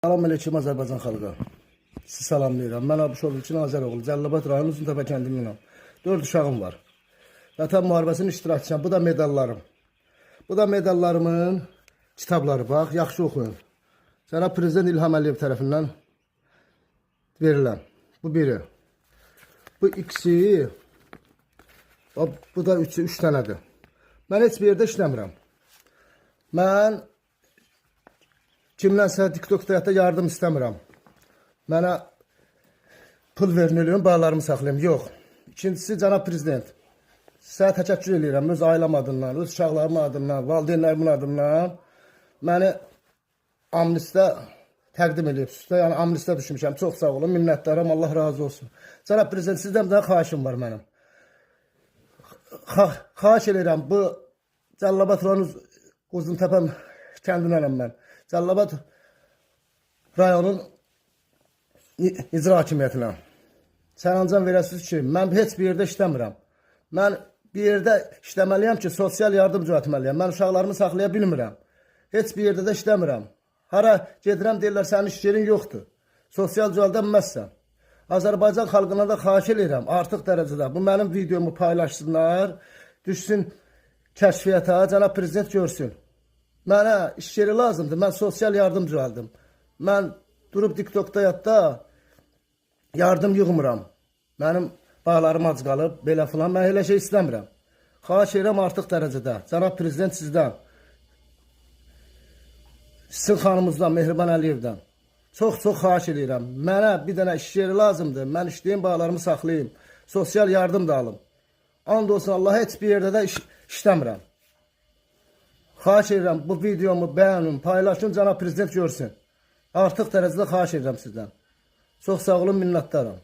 Salam aleyküm Azərbaycan xalqı. Sizi salamlayıram. Mən Abuşov İlkin Azəroğlu, Cəlilabad rayonu Uzuntəpə kəndindənəm. 4 uşağım var. Vətən müharibəsinin iştirakçısıyam. Bu da medallarım. Bu da medallarımın kitabları. Bax, yaxşı oxuyun. Cənab Prezident İlham Əliyev tərəfindən verilən. Bu biri. Bu ikisi. Bu da üçü, üç dənədir. Mən heç bir yerdə işləmirəm. Mən kimdənsə TikTokda ya da yardım istəmirəm. Mənə pul verin eləyim, balalarımı saxlayım. Yox. İkincisi, cənab prezident. Sizə təşəkkür eləyirəm öz ailəm adından, öz uşaqlarımın adından, valideynlərimin adından. Məni amnistə təqdim eləyibsiniz. Yəni amnistə düşmüşəm. Çox sağ olun, minnətdaram. Allah razı olsun. Cənab prezident, sizdən bir dənə xahişim var mənim. Xahiş eləyirəm bu Cəlilabad rayonu Uzuntəpə kəndindənəm mən. Cəlilabad rayonun icra hakimiyyətinə sərəncam verəsiniz ki, mən heç bir yerdə işləmirəm. Mən bir yerdə işləməliyəm ki, sosial yardım düzəltməliyəm. Mən uşaqlarımı saxlaya bilmirəm. Heç bir yerdə də işləmirəm. Hara gedirəm deyirlər sənin iş yerin yoxdur. Sosial düzəldənməzsən. Azərbaycan xalqına da xahiş eləyirəm artıq dərəcədə bu mənim videomu paylaşsınlar, düşsün kəşfiyyata, cənab prezident görsün. Mənə iş yeri lazımdır. Mən sosial yardım düzəldim. Mən durub TikTokda yatda yardım yığmıram. Mənim bağlarım ac qalıb, belə filan. Mən elə şey istəmirəm. Xahiş edirəm artıq dərəcədə. Cənab prezident sizdən, sizin xanımızdan, Mehriban Əliyevdən çox-çox xahiş edirəm. Mənə bir dənə iş yeri lazımdır. Mən işləyim, bağlarımı saxlayım. Sosial yardım da alım. And olsun Allah, heç bir yerdə də işləmirəm. Xahiş edirəm bu videomu bəyənin, paylaşın, cənab prezident görsün. Artıq dərəcədə xahiş edirəm sizdən. Çox sağ olun, minnətdaram.